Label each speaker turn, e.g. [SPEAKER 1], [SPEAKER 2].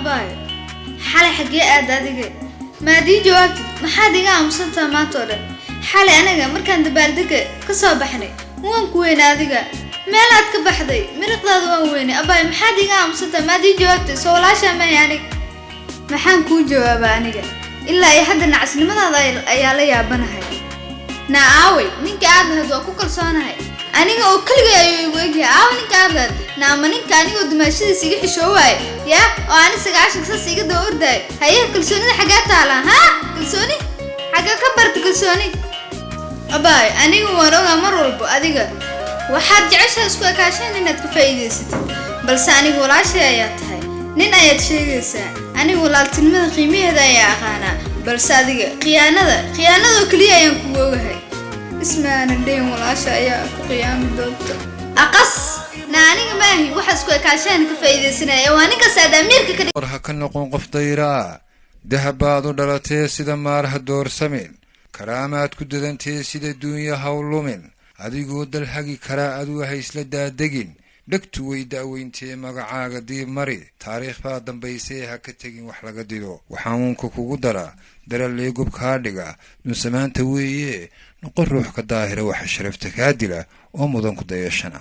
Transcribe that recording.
[SPEAKER 1] Abaayo, xalay xaggee aad adiga? Maad ii jawaabtid? Maxaad iga aamusantaha maanta oo dhan? Xalay anaga markaan dabaaldega ka soo baxnay waan ku weynay, adiga meelaad ka baxday miriqdaada waan weynay. Abaayo, maxaad iga aamusantaha? Maad ii jawaabtid? Soo walaashaa mahay aniga? Maxaan kuu jawaabaa aniga? Ilaa iyo hadda nacasnimadaada ayaa la yaabanahay. Naa aaway ninka aad lahayd waa ku kalsoonahay aniga oo keligay ayuu igu egyahay? Aaway ninka aad lahayd? Na ama ninka anigoo dumaashadiisa iga xishoo waaye yaa oo ani 90 saas iga daba ordaay? Haye, kalsoonida xaggaa taalaa? Haa, kalsooni xaggaa ka barta kalsooni? Abaay, aniga waan ogaa mar walbo adiga waxaad jeceshahay isku ekaashahan inaad ka faa'iidaysatid, balse aniga walaashay ayaa tahay. Nin ayaad sheegaysaa, aniga walaaltinimada qiimaheeda ayaa aqaanaa, balse adiga khiyaanada, khiyaanadoo keliya ayaan kugu ogahay. Ismaana dhayn walaasha ayaa ku qiyaami doonta. Aqas na, aniga maahi waxa isku ekaashahan ka faa'iidaysanaya, waa ninkaas aad amiirka ka
[SPEAKER 2] War ha ka noqon qof dayraa. Dahab baad u dhalatee, sida maarha doorsamin. Karaamaad ku dadantee, sida duunya haw lumin. Adigoo dalhagi karaa aduu ha isla daadegin. Dhegtu way da'weyntee, magacaaga diib mari. Taariikh baa dambaysee, ha ka tegin wax laga dido. Waxaanuunka kugu dara daraleegub kaa dhiga dunsamaanta weeye. Noqon ruux ka daahira waxa sharafta kaa dila oo mudan ku dayashana.